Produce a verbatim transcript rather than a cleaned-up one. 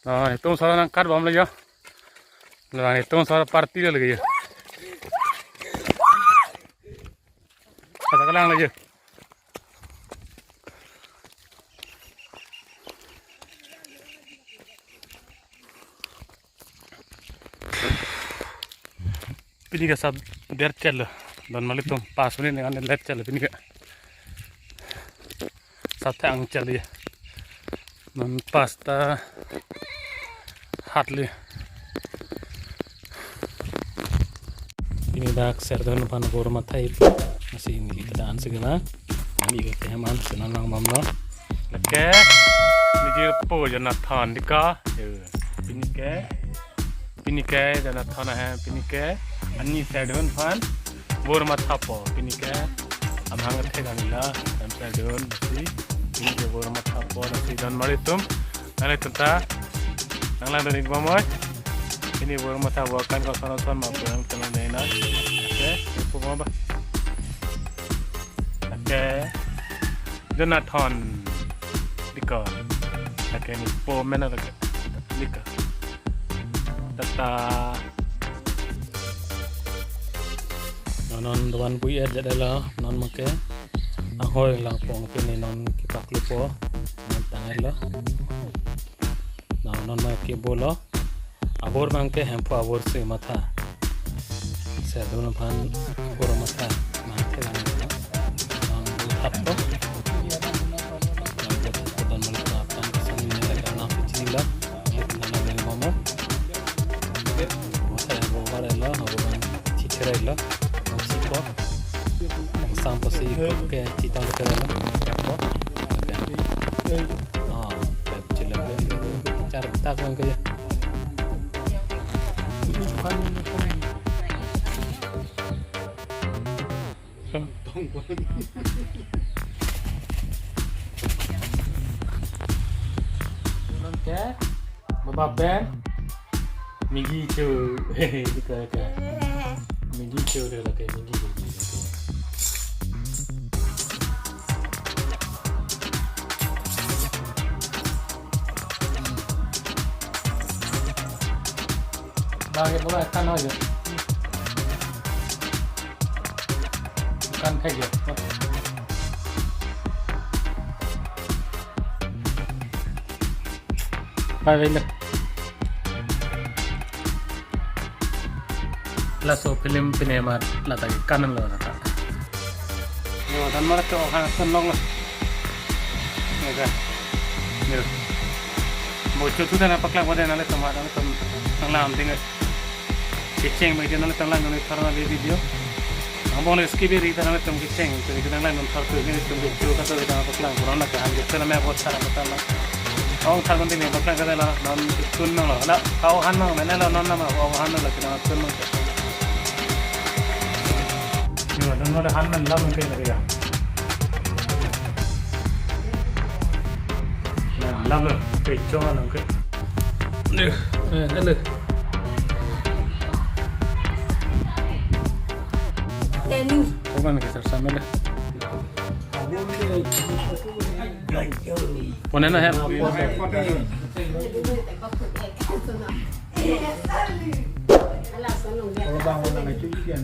Ah, itum sar nangkat bomlo jo. Lang itum sar party lo lagi jo. Kata kelang lagi jo. Pini ke sab der chelo. Don mali tum pas menit dengan let chelo pini ke. Sab thang chelo ya. Non pas ta hat le. Pini dak serdon pan bor matha ipo. Masih ini kita dan segala. Kami ikut teman senang nang bomlo. Lake, niji po Jonathan dika. Yo, pini ke, pini ke Jonathan ahem, pini ke ani serdon pan bor mathapo, pini ke amahang the ganila, am serdon si, pini ke bor mathapo, si don mari tum, nanglitum ta, nanglang don ik bomoi, pini bor mathapo kan ko sono son ma pulang teman dena, oke, ipo bomba, oke. Jonathan dika. Lake nipo mena lake dika. Tata. Non non doan bui er jadela non make. Anghoi lang pong pini non kipaklupo. Non tangelo. Nah, non ma ke bolo. Abor bang ke Hemphu abor si matha. Serdon aphan abor matha. Matha lang na. Bang bu thap to. Bang bu thap to don mali aphan kesan ini lagi na pichi la. Ini na na bang mama. Matha abor bar elo, abor bang chichera elo. Bang si ko. Bang sam pasi ko ke chitang ke elo. Ko. Oke. Ah, chilem char tak lang kaya. Oke, baba pen. Migi chu. Hehe, dika, dika. Migi chu de lake, migi chu de lake. Bagi bola kan aja. Kan kayak gitu. Bye bye. Laso film pine amat lata ke kanan lo lata. Yo, dan mara to han sen long lo. Yo ka. Yo. Mo chu tu dan paklang pada nale tama dan tam nang lam ding. Kecheng me nale tang lang nang thar na video. Angbong le skip ri ta nang tum kecheng, tu ni nang lang nang thar tu ni tum ke chu ka tu ta paklang, kurang na ka han ke tena me bot sara paklang. Ong thar kon ni paklang ka la, non tun nang lo. La, kau han nang, me na lo, non nang, ong han nang la, kena tun nang. Yo, non lo han nang lam ke lagi ya. Lam lo, ke chu nang ke. Eh, hello. Teni. Bukan ke sar samela. Pone na hem. Kalau bangun anak itu ikan.